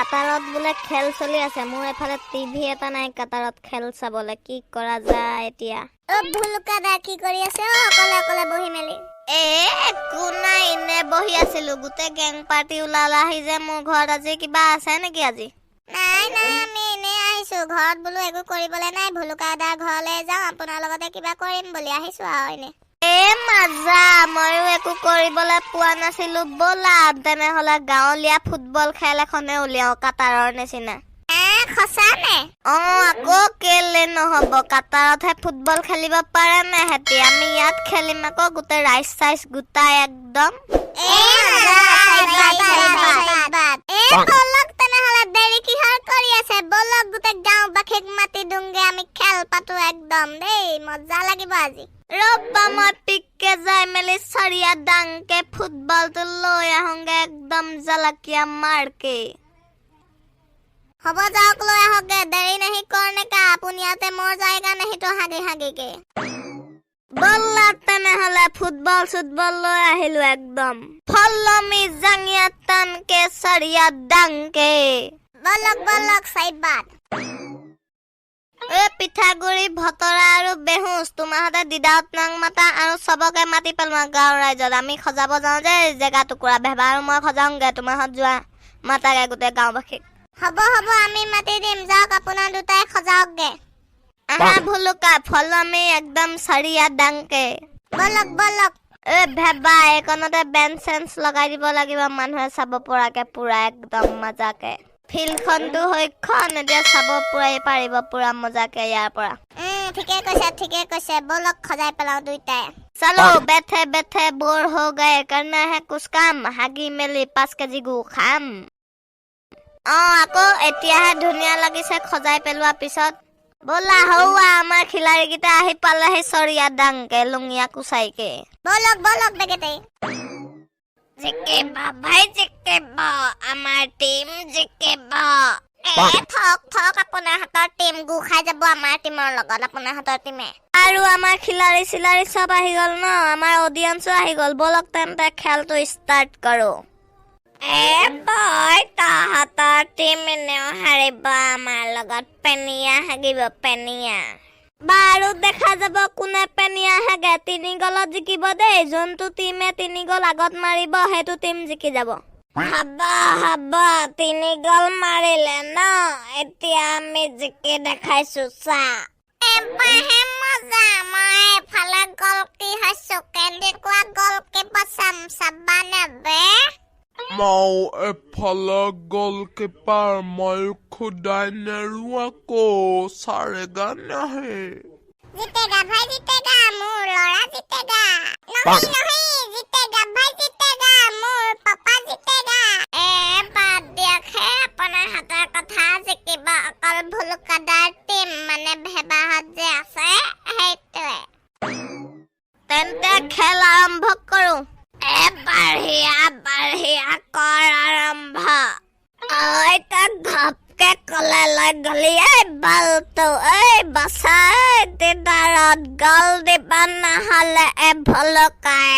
কাটাৰত বোলে খেল চলি আছে। মোৰ এফালে টিভি এটা নাই কাটাৰত খেল চাবলে। কি কৰা যায় এতিয়া? অ ভুলুকা দা, কি কৰি আছে অ অকলে অকলে বহি মেলি? এ একো নাই, এনে বহি আছিলো। গোটেই গেং পাৰ্টি ওলালাহি যে মোৰ ঘৰত, আজি কিবা আছে নেকি আজি? নাই নাই, আমি এনেই আহিছো। ঘৰত বোলো একো কৰিবলৈ নাই, ভুলুকা দাৰ ঘৰলৈ যাওঁ, আপোনাৰ লগতে কিবা কৰিম বুলি আহিছো আৰু এনে। এ মজা, ময়ো একো কৰিবলৈ পোৱা নাছিলো। ব'লা তেনেহ'লে গাঁৱলীয়া ফুটবল খেল এখনে উলিয়াওঁ কাটাৰৰ নিচিনা। এ সঁচা নে? অ আকৌ কেলে নহ'ব, কাটাৰতহে ফুটবল খেলিব পাৰে নে সেতি, আমি ইয়াত খেলিম আকৌ গোটেই ৰাইজ চাইজ গোটাই একদম। এ মজা, এ ব'লক তেনেহ'লে, দেৰি কিহৰ কৰি আছে? ব'লক, গোটেই গাঁওবাসীক মাতি দিওঁগে, আমি খেল পাতো একদম দেই, মজা লাগিব আজি। ৰ'বা, মই পিককে যাই মেলি চৰিয়া ডাংকে ফুটবলটো লৈ আহোঁগে একদম জলকীয়া মাৰকে। হ'ব যাওক, লৈ আহকগে, देरी नहीं करने का, আপুনি ইয়াতে मर जाएगा नहीं तो হাগি হাগিকে। ব'লা তেনেহ'লে, ফুটবল চুটবল লৈ আহিলো একদম। ফল' মি জাঙিয়া টানকে চৰিয়া ডাংকে। ব'লক ব'লক চাইবাদ। এ পিঠাগুৰি, ভতৰা আৰু বেহুচ, তোমাৰহঁতে দিদাহঁত নাং মাতা আৰু চবকে মাতি পেলোৱা গাঁৱৰ ৰাইজত। আমি সজাব যাওঁ যে জেগা টুকুৰা, ভেবা আৰু মই সজাওঁগে, তোমাৰহঁত যোৱা মাতাগে গোটেই গাঁওবাসীক। হ'ব হ'ব, আমি মাতি দিম, যাওক আপোনাৰ দুটাই সজাওকগে। আহা ভুলুকা, ফল' মি একদম চৰিয়া ডাংকে। ব'লক ব'লক। এ ভেবা, এইকণতে বেঞ্চ চেঞ্চ লগাই দিব লাগিব, মানুহে চাব পৰাকে পুৰা একদম মজাকে। ফিল্ডখনটো সেইখন, এতিয়া চাব পৰাই পাৰিব পুৰা মজাকে ইয়াৰ পৰা। ঠিকে কৈছে, ঠিকে কৈছে, ব'লক সজাই পেলাওঁ দুইটাই। चलो, बैठे बैठे बोर हो गए, करना है कुछ काम, হাগি মেলি 5 কেজি গু খাম। অ আকৌ এতিয়াহে ধুনীয়া লাগিছে সজাই পেলোৱাৰ পিছত। ব'লা, হৌৱা আমাৰ খিলাৰীকেইটা আহি পালেহি চৰিয়া ডাংকে লুঙীয়া কুচাইকে। ব'লক ব'লক বেগেতে। জিকিব ভাই, জিকিব, আমাৰ টিম জিকিব। এ থক থক, আপোনাৰ হাতৰ টিম গু খাই যাব আমাৰ টিমৰ লগত, আপোনাৰ হাতৰ টিমে। আৰু আমাৰ খিলাৰী চিলাৰী চব আহি গ'ল ন, আমাৰ অডিয়েঞ্চো আহি গ'ল। ব'লক তেন্তে খেলটো ষ্টাৰ্ট কৰো। এ বয়, তহঁতৰ টিম এনেও হাৰিব আমাৰ লগত, পেনিয়া হাগিব পেনিয়া। বাৰু দেখা যাব কোনে পেনিয়া হাগে। 3 গলত জিকিব দেই, যোনটো টিমে 3 গল আগত মাৰিব সেইটো টিম জিকি যাব। হ'ব হ'ব, 3 গল মাৰিলে ন, এতিয়া আমি জিকি দেখাইছো চা। এবাৰহে মজা, মই এফালে গলকি হৈছো, কেনেকুৱা গলকি বচাম চাবানে বে। মও এফালে গলকিপাৰ, মই খুদাই নেৰো আকৌ, ছাড়েগা नहीं। जीतेगा भाई जीतेगा, মোৰ ল'ৰা जीतेगा। नहीं नहीं, जीतेगा भाई जीतेगा, মোৰ পাপা जीतेगा। এ বাদ দিয়ক হে আপোনাৰ হাতৰ কথা, জিকিব অকল ভুলুকাদাৰ টিম, মানে ভেবাহত যে আছে সেইটোৱে। তেন্তে খেল আৰম্ভ কৰো। এ বঢ়িয়া বঢ়িয়া, কৰ আৰম্ভ। ঐ তই ঘপকে কলে লৈ গলি এই বলটো, এই বচাই দিদাৰত গল দিবা নহ'লে এ ভুলুকাই।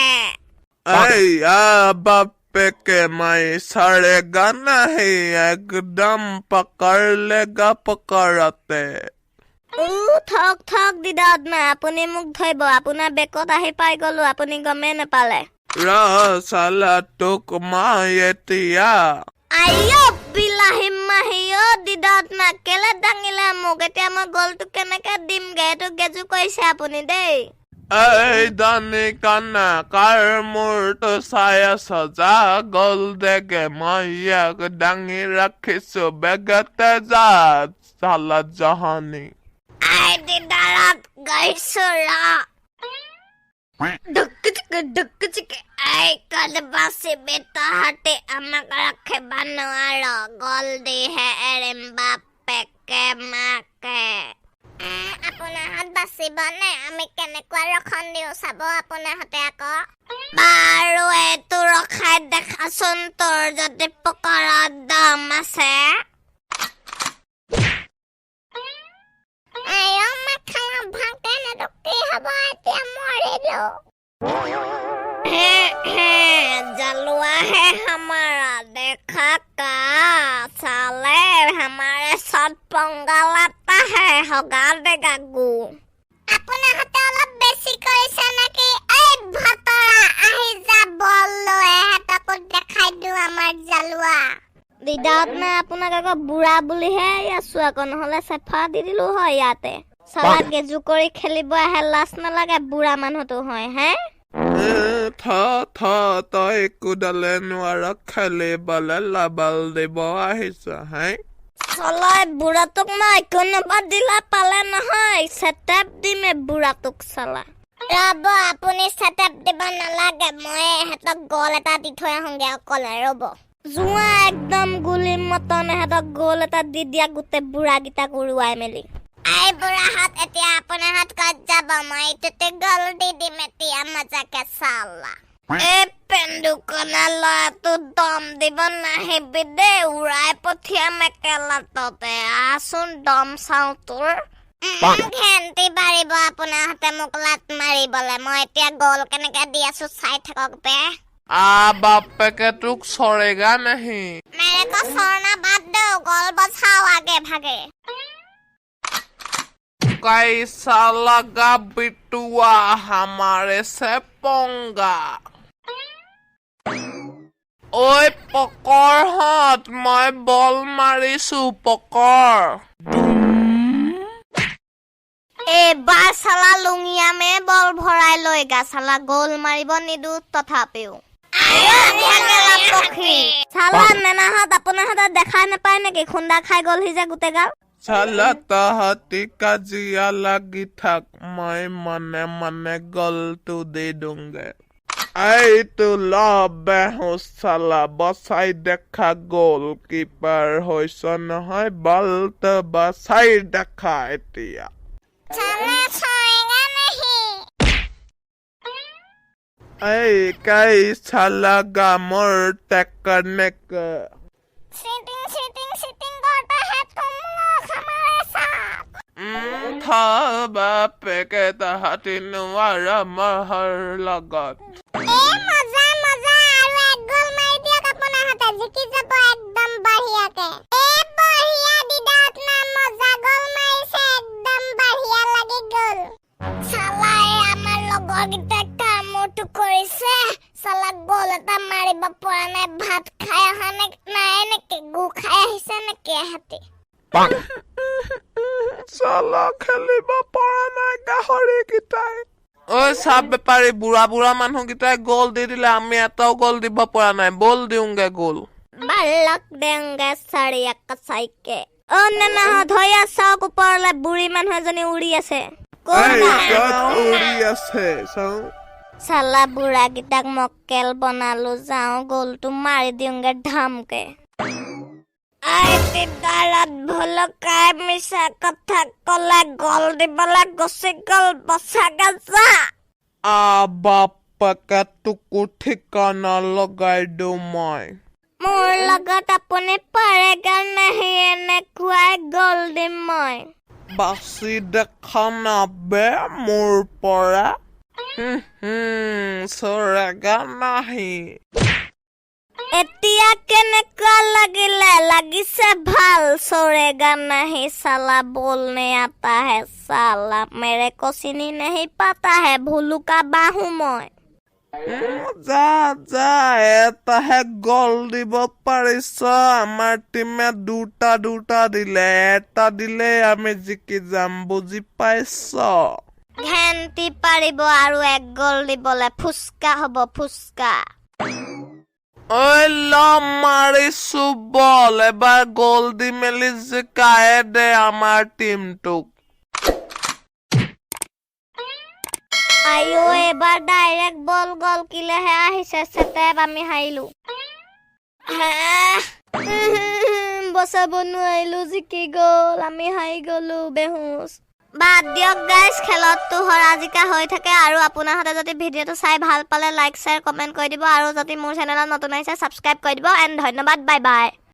আইয়া বাপেকে মাই ছাড়েগা नहीं, একদম पकड़ लेगा পকড়তে। উ থক থক দিদাত না, আপুনি মোক ধৰিব, আপোনাৰ বেকত আহি পাই গলো, আপুনি গমেই নাপালে। ৰ চালা, তোক মই এতিয়া। আইঅ বিলাহী মাহী, অ দিদাত না, কেলে দাঙিলে মোক? এতিয়া মই গলটো কেনেকে দিমগে? এইটো গেজু কৰিছে আপুনি দেই। এই দানি কানা, কাৰ মূৰটো চাই আছ? যা গ'ল দেগে, মই ইয়াক দাঙি ৰাখিছো, বেগতে যা চালা জহনি। আই দিদাৰত গৈছো ৰ। ডুক চিক ডুক চিক, I ক'ত বাচিবি তহঁতি, আমাক ৰাখিব নোৱাৰ, গল দিহে এৰিম বাপেকে মাকে। আপোনাৰহঁত বাচিবনে? আমি কেনেকুৱা ৰখন দিওঁ চাব আপোনাৰহঁতে আকৌ। বাৰু এইটো ৰখাই দেখাচোন, তোৰ যদি পকৰত দম আছে। আই অ মাখালা ভাঙকেন, এইটো কি হ'ব এতিয়া? মৰিলো। হে হে, जलवा है हमारा, देखा का साला। पंगा लाता है, हगा देगा गु। আপোনাহঁতে অলপ বেছি কৰিছে নেকি? এই ভতৰা, আহি যা, বল লৈ এহেঁতকো দেখাই দিওঁ আমাৰ জালুৱা। দিদাত নাই আপোনাক আকৌ বুঢ়া বুলিহে আছো আকৌ, নহ'লে চেফা দি দিলো হয় ইয়াতে। চালা গেজু কৰি খেলিব আহে, লাজ নালাগে বুঢ়া মানুহটো হয় হে? এ, থ থ, তই একোডালে নোৱাৰ খেলিবলে, লাবাল দিব আহিছ হে? চলাই বুঢ়াটোক মই কোনোবা দিলা পালে নহয়, চেটেপ দিমে বুঢ়াটোক চালা। ৰ'ব, আপুনি চেটেপ দিব নালাগে, মই এহেঁতক গ'ল এটা দি থৈ আহোঁগে অকলে, ৰ'ব। যোৱা, একদম গুলি মতন এহেঁতক গ'ল এটা দি দিয়া, গোটেই বুঢ়াকেইটাক উৰুৱাই মেলি। এই বুঢ়াহঁত, এতিয়া আপোনাৰহঁত ক'ত যাব? মই এইটোতে গ'ল দি দিম এতিয়া মজাকে চালা। এই পেন্দুকনা ল'ৰাটো দম দিব নাহিবি দেই, উৰাই পঠিয়াম একেলাততে। আহচোন, দম চাওঁ তোৰ। ঘেন্টি পাৰিব আপোনাৰহঁতে মোক লাত মাৰিবলে? মই এতিয়া গ'ল কেনেকে দি আছো চাই থাকক বে। আ বাপেকে তোক চৰেগা নাহি। मेरे को छोड़ना बाद दो, गोल बचाओ आगे भागे। कैसा लगा बिटुआ हमारे से पंगा? ঐ পকৰহঁত, মই বল মাৰিছো, পকৰ। এইবাৰ চালা লুঙিয়ামে বল ভৰাই লৈ গা, চালা গ'ল মাৰিব নিদো তথাপিও। পক্ষী চালা নেনাহঁত, আপোনাৰহঁতে দেখাই নাপায় নেকি? খুন্দা খাই গ'লহি যে গোটেই গাল। চালা তহঁতি কাজিয়া লাগি থাক, মই মনে মনে গলটো দি দিওঁগে। এইটো ল বেহুচ, চালা বচাই দেখা, গ'ল কিপাৰ হৈছ নহয়, বলটো বচাই দেখা এতিয়া। साला छोड़ेगा नहीं। এই कैसा लगा মোৰ टेकनिक? चीटिंग चीटिंग चीटिंग करता है तुम लोग हमारे साथ। থ বাপেকে, তহঁতি নোৱাৰ মহৰ লগত। এ মজা মজা, আৰু এক গ'ল মাৰি দিয়ক আপোনাৰহঁতে, জিকি যাব একদম বঢ়িয়াকে। এ বঢ়িয়া, দিদাত না মজা গ'ল মাৰিছে, একদম বঢ়িয়া লাগি গ'ল। চালা এই আমাৰ লগৰকেইটাই কামোৰটো কৰিছে, চালা গ'ল এটা মাৰিব পৰা নাই। ভাত খাই অহা নে নাই নেকি? গু খাই আহিছে নেকি এহেঁতি? চালা খেলিব পৰা নাই গাহৰি কেইটাই। ঐ চাহ বেপাৰী, বুঢ়া বুঢ়া মানুহকেইটাই গ'ল দি দিলে, আমি এটাও গ'ল দিব পৰা নাই। বল দিওঁগে গ'ল। বালক দেংগে চাৰিয়া কচাইকে। অ নেনাহঁত, ধৈয়া চাওক, ওপৰলে বুঢ়ী মানুহ এজনী উৰি আছে। ক'ত? এই ক'ত উৰি আছে চাওঁ। চালা বুঢ়াকেইটাক মক্কেল বনালো, যাওঁ গ'লটো মাৰি দিওঁগে ধামকে। I দিদাৰত ভলকাই মিছা কথা কলে, গ'ল দিবলে গুচি গ'ল, বচাগে যা। আ বাপেকে তোকো ঠিকনা লগাই দিওঁ মই। মোৰ লগত আপুনি পাৰেগা নাহি, এনেকুৱাই গ'ল দিম মই। বাচি দেখা নাবে মোৰ পৰা। হুম হুম, চৰেগা নাহি। এতিয়া কেনেকুৱা লাগিলে? লাগিছে ভাল? छोड़ेगा नहीं साला, बोलने आता है साला, मेरे को चिनी नहीं पाता है, भोलुका বাহু মই। যা যা, এটাহে গ'ল দিব পাৰিছ, আমাৰ টিমে দুটা দুটা দিলে। এটা দিলে আমি জিকি যাম, বুজি পাইছ? ঘেন্টি পাৰিব আৰু এক গ'ল দিবলে, ফুচকা হ'ব ফুচকা। ঐ ল, মাৰিছো বল, এবাৰ গ'ল দি মেলি জিকায়ে দে আমাৰ টিমটোক। আইঅ, এবাৰ ডাইৰেক্ট বল গ'ল কিলেহে আহিছে, চেটেপ আমি হাৰিলো। বচাব নোৱাৰিলো, জিকি গ'ল, আমি হাৰি গ'লো বেহুচ। বাদ দিয়ক গাইজ, খেলততো হৰা জিকা হৈ থাকে। আৰু আপোনাৰহঁতে যদি ভিডিঅ'টো চাই ভাল পালে লাইক, শ্বেয়াৰ, কমেণ্ট কৰি দিব আৰু যদি মোৰ চেনেলত নতুন আহিছে ছাবস্ক্ৰাইব কৰি দিব। এণ্ড ধন্যবাদ, বাই বাই।